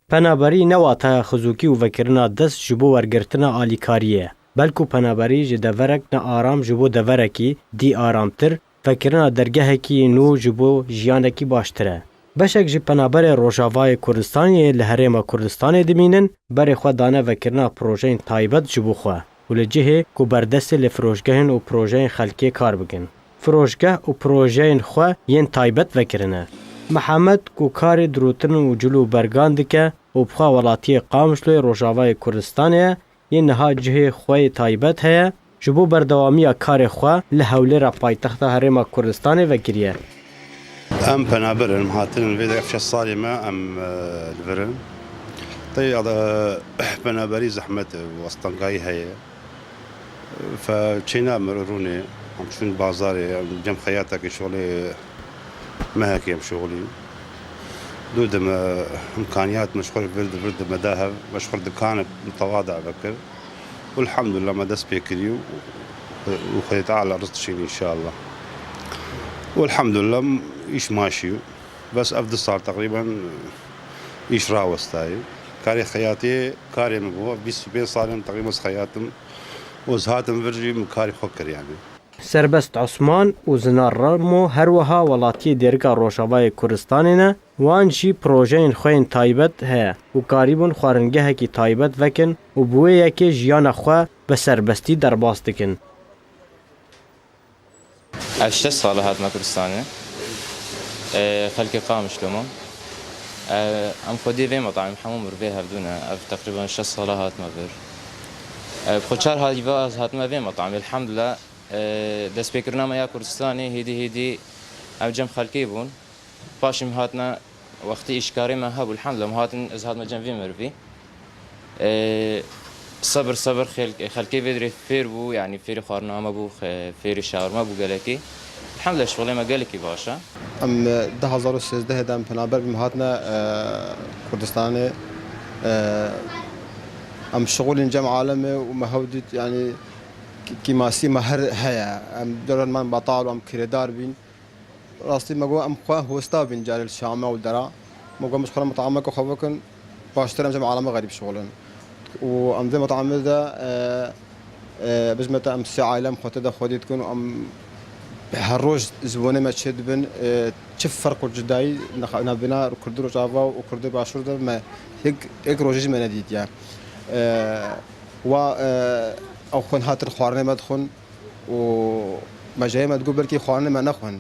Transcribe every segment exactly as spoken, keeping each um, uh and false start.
Penaberî ne wateya xizûkî û vekirina dest ji bo wergirtina alîkariyê ye, belku penaberî ji deverek ne aram ji bo deverekî dî aramtir, vekirina dergehekî nû ji bo jiyanekî baştir e. Beşek ji penaberê Rojavayê Kurdistanê yê li Herêma Kurdistanê dimînin, berê xwe dane vekirina projeyên taybet ji bo xwe û li cihê ku berdestê li firojgehên û projeyên xelkê kar bikin, firojgeh û projeyên xwe yên taybet vekirine. Mihemed ku karê dirûtin û cil û bergan dike û bi xwe welatiyê Qamişloyê Rojavayê Kurdistanê ye, yê niha cihê xwe yê taybet heye, ji bo berdewamiya karê xwe li Hewlêra paytexta Herêma Kurdistanê vekiriye. Em penaber in, em hatinin vê de ev şeş salê me em, e, li vir in. Tey, e, penaberî zehmet e, westengayî heye. Fe çêna me rûnê, em çûn bazarê, em cem xeyatekê şolê mehekê em şolî. Dû de me imkaniyat me ji xwe vir di vir de me da hev, me ji xwe dikanek mutewada vekir. Elhamdulillah me dest pê kirî û, û Xwedê Teala rizq dişîn înşallah. Elhamdulillah îş maşî. Bes ev du sal teqrîben îş rawestayî. Karê xeyatê karê min bû. Bîst û pênc sal in teqrîben ez xeyatim û ez hatim vir jî min karê xwe kir yani. Serbest Osman û Zinar Remo her wiha welatiyê Dêrika Rojavayê Kurdistanê ne, wan jî projeyên xwe yên taybet heye û karîbûn xwaringehekî taybet vekin û bi wê yekê jiyana xwe bi serbestî derbas dikin. Ez şeş sal e hatime Kurdistanê. E, xelkê Qamişlo me. E, em xwediyê vê metamê hemû mir vê hevdû ne. Ev teqrîben şeş sal e hatime vir. E, bi xwe çar haliva ez hatime vê metamê. Elhamdulillah, e, destpêkirina me ya Kurdistanê hêdî hêdî ev cem xelkê bûn. Paşê em hatine wextî îşkarê me hebû, elhamdulillah, em hatin, ez hatime cem vê merivî. Ee, sebir, sebir xel-, xelkê vê dirê fêr bû, yanî fêrî xwarina me bû, xe-, fêrî şawirma bû gelekî. Elhamdulillah, şixulê me gelekî baş e. Em, e, du hazar û sêzdeh de em penaber bûn, em hatine, e, Kurdistanê. E, em şixulîn cem alemê û me hew dît, yanî kî-, kîmasî me her heye. Em caran me betal û em kirêdar bîn. Rastî me got, em xwe hosta bîn carê li Şame û dera. Me got, em ji xwe re metaameke xwe bikin, baştir em ji em alema xerîb şixulin. Û em vê metaamê de, e, e, bijme te em sê aile em xwe tê de xwedî dikin û em her roj ziwanê me çê dibin, e, çi ferq û cudayî nexa-, navbêna Kurdî Rojava û Kurdî Başûr de me yek, yek rojê jî me nedîtiye. E, wa, e, ew xwin hatin xwarinê me dixwin û me ji hê me digot belkî xwarinê me nexwin.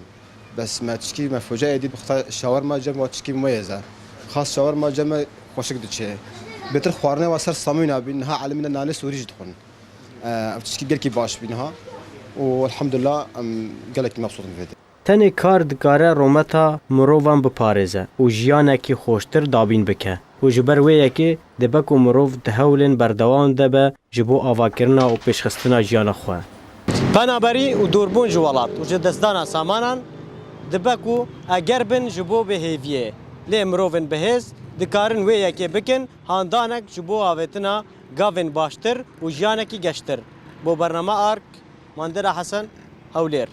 Bes me tişkî me foca êdî bixta şawarma cem wa tişkî meyez e. Xas şawarma cem me xweşik diçe. Bêtir xwarinê wa ser samîna bî, niha elimîne nanê sorî jî dixwin. E, ev tişkî gelkî baş bî niha. Û elhamdulillah em gelekî mebsût in vê de. Tenê kar dikare rometa mirovan biparêze û jiyanekî xweştir dabîn bike. Û ji ber wê yekê dibe ku mirov di hewlên berdewam de be ji bo avakirina û pêşxistina jiyana xwe. Penaberî û dûrbûn ji welat û ji destdana samanan dibe ku eger bin ji bo bêhêviyê, lê mirovên bihêz dikarin wê yekê bikin handanek ji bo avêtina gavên baştir û jiyanekî geştir. Bo bernama Ark, Mandela Hesen, Hewlêr.